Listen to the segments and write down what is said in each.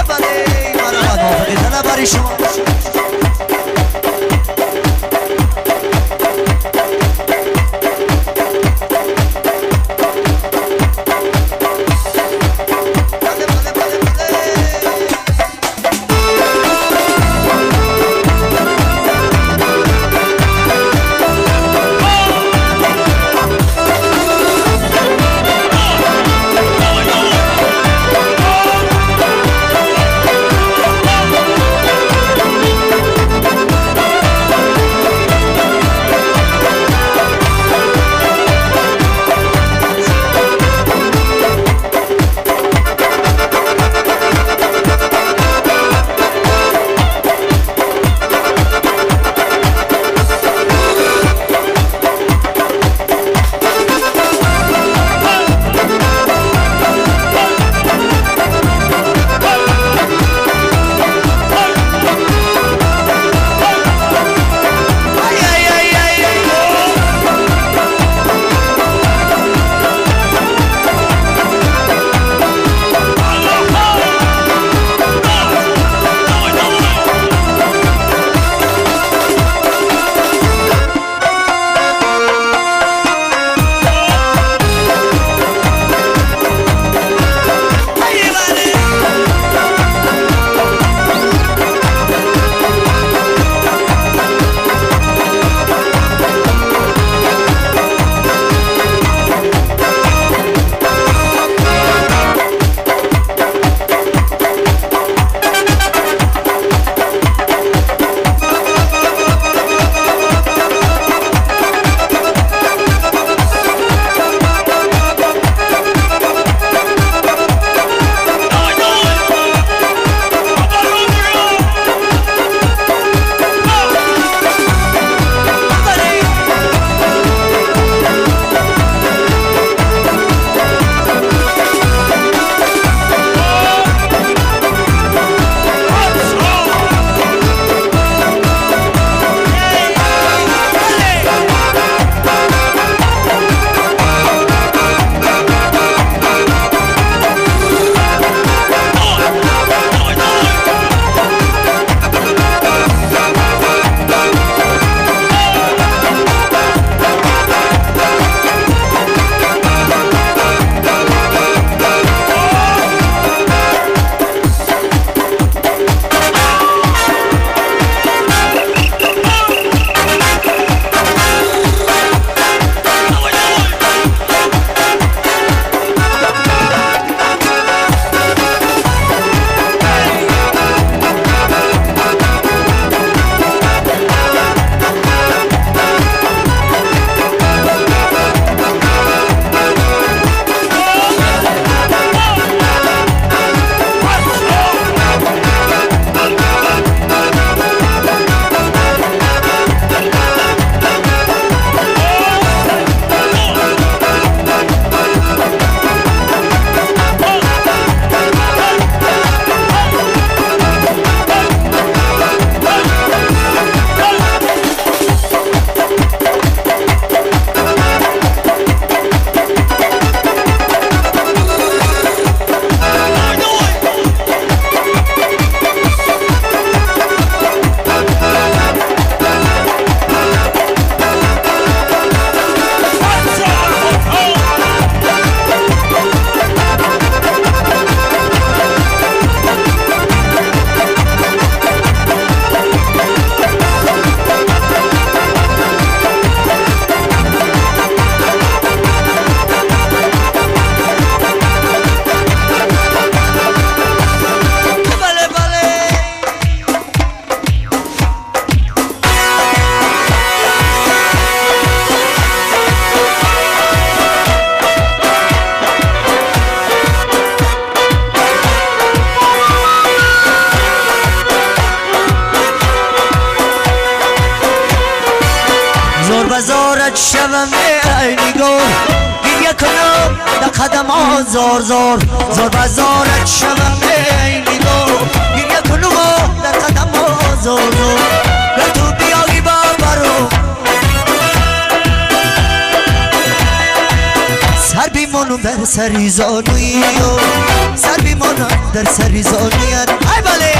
بله مرحبا موافقی طلب شما. بزارت شوم ای نگار، گریه کنم در قدم ها زار زار، زار بزارت شوم ای نگار، گریه کنم در قدم ها زار زار، گر تو بیایی با برو سر بیمانم بر سری زانوی سر بیمانم در سری زانویت ای بله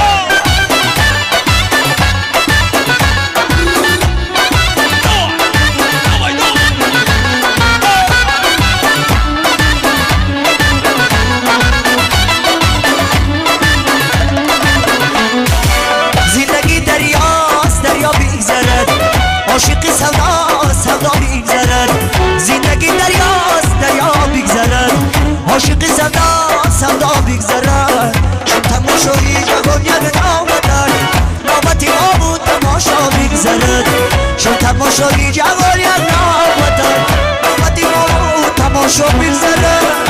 زندگی دریاست دریا بیگذرد عاشقی سودا سودا بیگذرد زندگی دریاست دریا بیگذرد عاشقی سودا سودا بیگذرد چون تماشایی جوان یک نوبتن نوبتی ما بود تماشا بیگذرد چون تماشایی جوان یک نوبتن نوبتی ما بود تماشا بیگذرد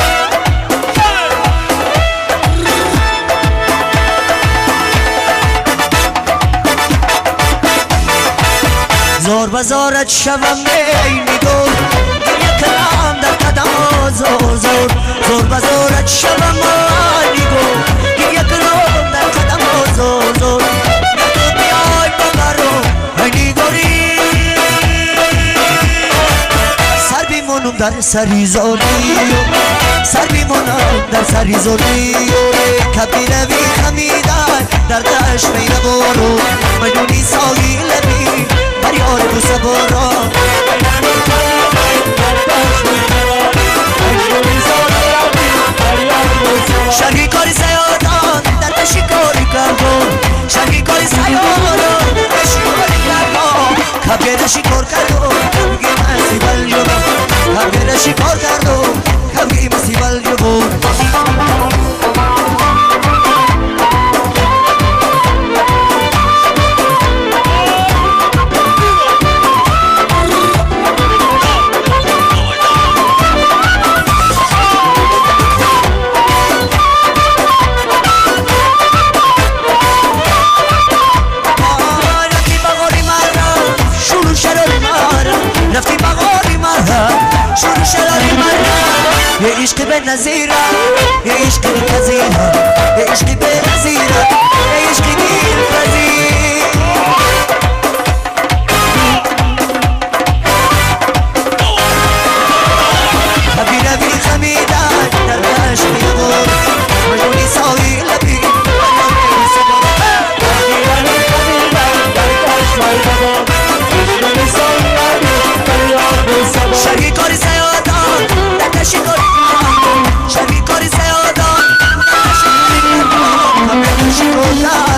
زار بزارت شوم ای نگار گریه کنم در قدم زار زار زار بزارت شوم ای نگار گریه کنم در قدم زار زار تو بیای ببرم ای نگاری سر بیمانم در سری زاری سر بیمانم در سری زاری کبی روی خمیدن در دشت می نبارو مجنونی ساحل لبی یار بوسه بارا شرقی کاری سیادان در تشی کاری کردم شرقی کاری سیادان در کاری کردم کبگه شکار کردم کبگه مسی بل جبم کبگه شکار کردم کبگه مسی بل جبم يا عشقي بالنزيرة يا عشقي بالنزيرة يا عشقي بالنزيرة يا عشقي بالفزيرة حبينا بالخميدة درش بيغور مجنوني ساوي لبي حبينا بالخميدة درش بيغور مجنوني ساوي لبي شرقی کاری سیادان در شکاری شرقی کاری سیادان در شکاری کردم